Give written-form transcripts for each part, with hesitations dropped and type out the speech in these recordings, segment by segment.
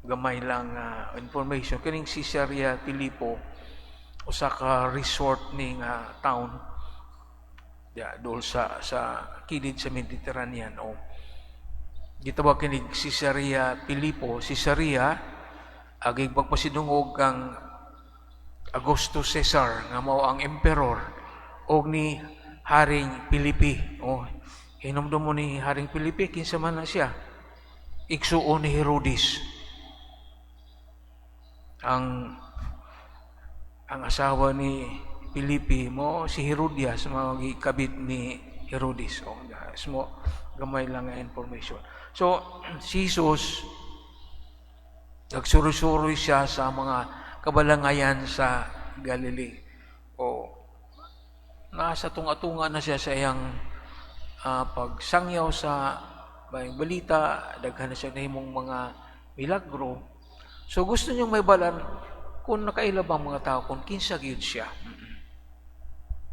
Gamay lang information kining Caesarea Philippi, usa ka resort ni nga town ya dool sa kilid sa Mediterranean. O gitawag kinig Caesarea Philippi. Caesarea aging pagpasidungog kang Augustus Caesar nga mao ang emperor og ni Haring Felipe. O hinumdum mo ni Haring Felipe, kinsa man na siya? Igsuon ni Herodes. Ang asawa ni Felipe mo si Herodias, mao gikabit ni Herodes. O guys mo, gamay lang nga information. So si Jesus, nagsuroy-suroy siya sa mga kabalangayan sa Galilee. O nasa tunga-tunga na siya sa iyang pagsangyaw sa maayong balita, daghan na siya nahimong mga milagro. So gusto niyang mahibalan kung nakaila bang mga tao kung kinsa gyud siya.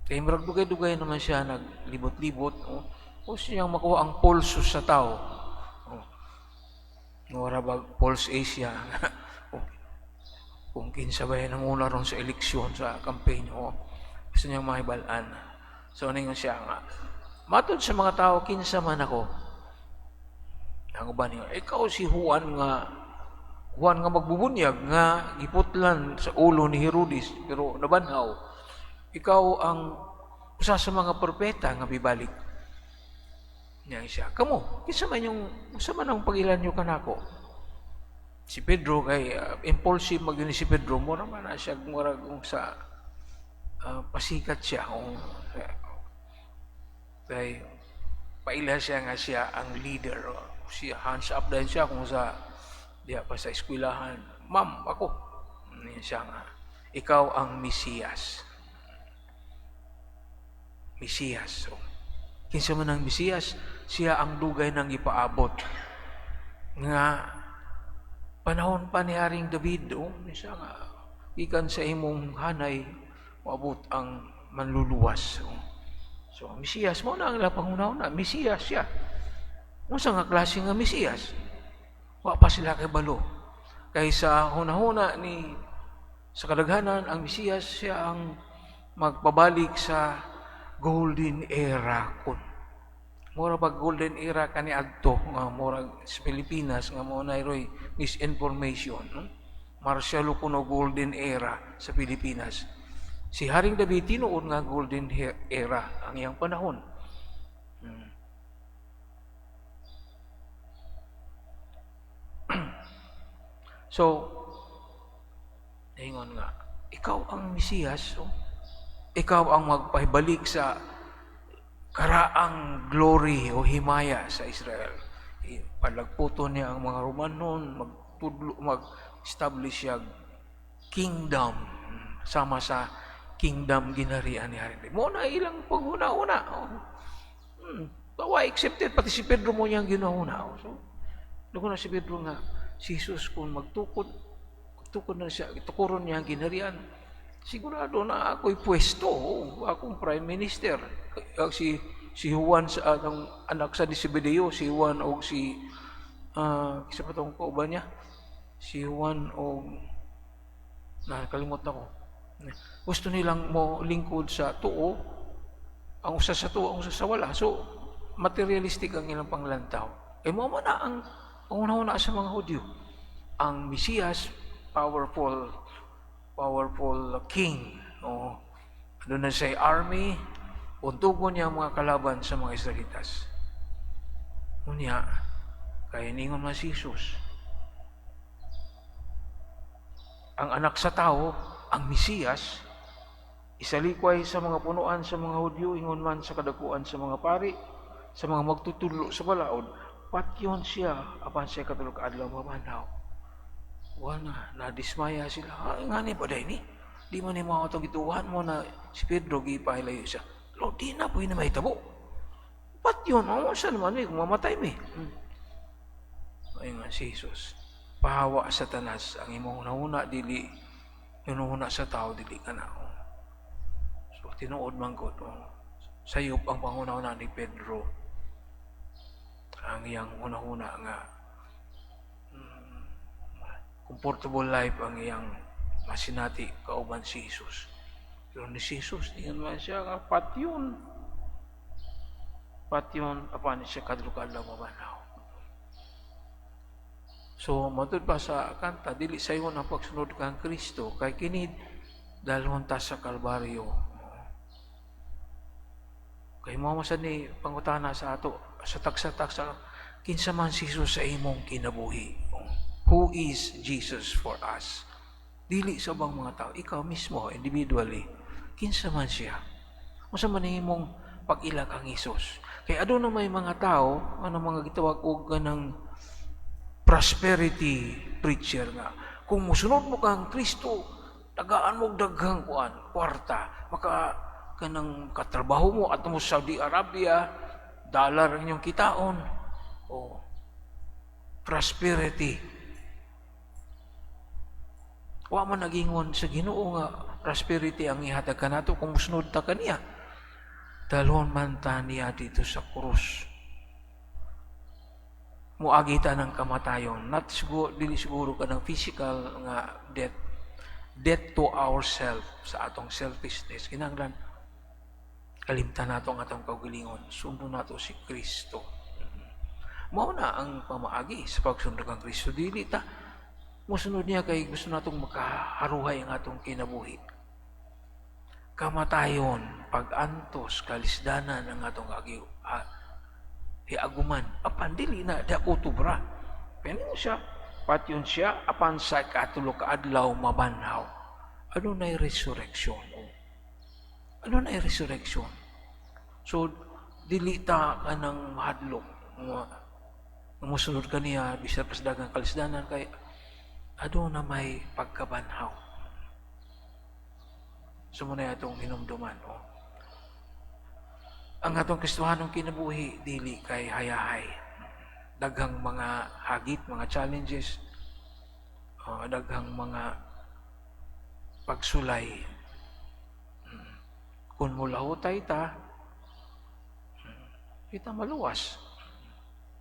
Kay murag dugay-dugay naman siya naglibot-libot. Oh. Gusto niyang makuha ang pulso sa tao. Oh. Mura bag Pulse Asia. Oh. Kung kinsa ba yan ang una ron sa eleksyon, sa campaign. Oh. Gusto niyang mahibalaan. So, ningon siya nga, "Matod sa mga tao, kinsa man ako?" Ang uban niya, "Ikaw si Juan nga magbubunyag nga giputlan sa ulo ni Herodes pero nabanhaw. Ikaw ang usa sa mga propeta nga bibalik." Niya siya, "Kamo, kinsa man yung unsa man ang pag-ila niyo kanako?" Si Pedro kay impulsive magyud ni si Pedro, mo naman na siya murag kung sa pasikat siya kung kay paila siya nga siya ang leader. Siya hands up din siya kung sa diya pa sa eskwelahan. "Ma'am, ako." Niya siya nga, "Ikaw ang Mesiyas." Mesiyas. So, kinsa man ang Mesiyas, siya ang dugay nang ipaabot. Nga panahon pa ni Haring David, oh, siya nga, gikan sa imong hanay, moabot ang manluluwas. Oh. So, Mesiyas, mao na ang ilang panghuna-huna. Mesiyas siya. Unsa nga klase nga Mesiyas? Wa pa sila kay balo. Kay sa hunahuna ni sa kadaghanan, ang Mesiyas, siya ang magpabalik sa golden era kun. Mura pag golden era kani adto nga murag sa Pilipinas nga mao na roy misinformation, no? Martial law kuno, golden era sa Pilipinas. Si Haring David, tinuod nga golden era ang iyang panahon. So, ingon nga, "Ikaw ang Mesiyas, oh. Ikaw ang magpahibalik sa karaang glory o himaya sa Israel." Palagputo niya ang mga Romanon, magtudlo, mag-establish siya kingdom sama sa kingdom ginarian ni Haring David. Mao na ilang paghuna-huna. Oh. Bawa accepted pati si Pedro mao niyang ginahuna. Oh. So, dugo na si Pedro nga si Jesus kung magtukod, magtukod na siya, tukuron niya ang ginharian, sigurado na ako'y pwesto, oh, akong prime minister. Si si Juan sa ang anak sa ni Zebedeo, si Juan o si isa pa tong kauban niya, si Juan o nakalimot ako. Gusto nilang mo lingkod sa tuo, ang usa sa tuo, ang usa sa wala. So, materialistic ang ilang panglantaw. Eh mao man na ang una-una sa mga Hudyo. Ang Mesiyas, powerful, powerful king. O, ano na siya army, untugon niya ang mga kalaban sa mga Israelitas. Unya, kaya ningon man si Jesus, ang anak sa tao, ang Mesiyas, isalikway sa mga punuan sa mga Hudyo, ingon man sa kadakuan sa mga pari, sa mga magtutudlo sa balaod, patyon siya, apan siya katulo ka adlaw mabanhaw. Wala, nadismaya sila. Ay, nga ni pa ni? Di man ni mga itong gituhan mo na si Pedro gipahilayo siya. Lord, di na po na mahitabo. Patyon, oh, saan naman eh, kung mamatay mi. Ay nga si Jesus, "Pahawa, Satanas, ang imong hunahuna dili hunahuna sa tao, dili ka na." So tinuod man ko to. Sayop ang panghunahuna ni Pedro. Ang iyang hunahuna nga Comfortable life ang iyang masinati kauban si Jesus. Pero ni si Jesus, ingon man siya nga patyon. Patyon, apan siya katulo ka adlaw mabanhaw. So, matud pa sa kanta, dili sayon ang pagsunod kang Kristo, kay kini dalhon ta sa Kalbaryo. Kay mao man sad ni pangutana sa ato, sa tagsa-tagsa, kinsa man si Jesus sa imong kinabuhi? Who is Jesus for us? Dili sa ubang mga tao, ikaw mismo, individually, kinsa man siya? Unsa man imong pag-ila kang Jesus? Kay aduna may mga tao, ano mga gitawag og kanang prosperity preacher nga kung musunod mo kang Kristo, tagaan mo og daghang kuan, kwarta, maka kanang katrabaho mo at mo Saudi Arabia, dollar ang inyong kitaon. O prosperity. Wa man nagingon sa Ginoo nga prosperity ang ihatag kanato kung musunod ta kaniya. Dalhon man ta niya dito sa krus. Muagi ta ng kamatayon. Not siguro, dili siguro ka ng physical nga death. Death to ourself, sa atong selfishness. Kinahanglan kalimtan nato ang atong kaugalingon. Sundon nato si Kristo. Mao na ang pamaagi sa pagsunod kang Kristo. Dili ta musunod niya kay gusto natong makaharuhay ang atong kinabuhi. Kamatayon, pag-antos, kalisdanan ang atong agi hiaguman. Apan dili na da utubra. Pero siya, patyon siya, apan sa katulo ka adlaw mabanhaw. Adunay resurrection? Adunay resurrection? So, dili ta kanang mahadlok. Musunod kaniya, bisan pa sa daghang kalisdanan, kay aduna may pagkabanhaw. So mao na atong hinumduman. Oh. Ang atong Kristohanong kinabuhi, dili kay hayahay. Daghang mga hagit, mga challenges, oh, daghang mga pagsulay. Kung mulahutay ta, kita maluwas.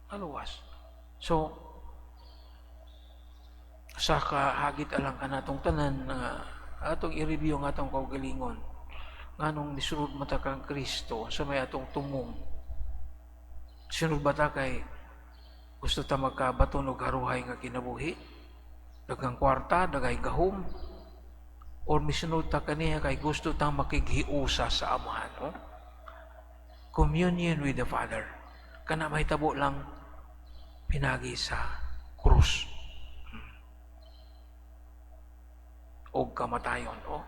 Maluwas. So, sa kahagit alang kanatong tanan nga atong i-review ang atong kaugalingon, nganong nisunod man ta kang Kristo? Sa may atong tumong, sunod ba ta kay gusto ta magkabaton og haruhay nga kinabuhi, daghang kwarta, daghay gahom, or misunod ta kaniya kay gusto ta makighiusa sa Amahan, no? Communion with the Father, kana mahitabo lang pinagi sa krus o kamatayon, o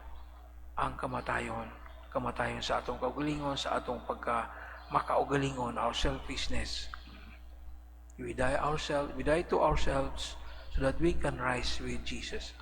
ang kamatayon, kamatayon sa atong kaugalingon, sa atong pagka makaugalingon, our selfishness. We die ourselves, we die to ourselves so that we can rise with Jesus.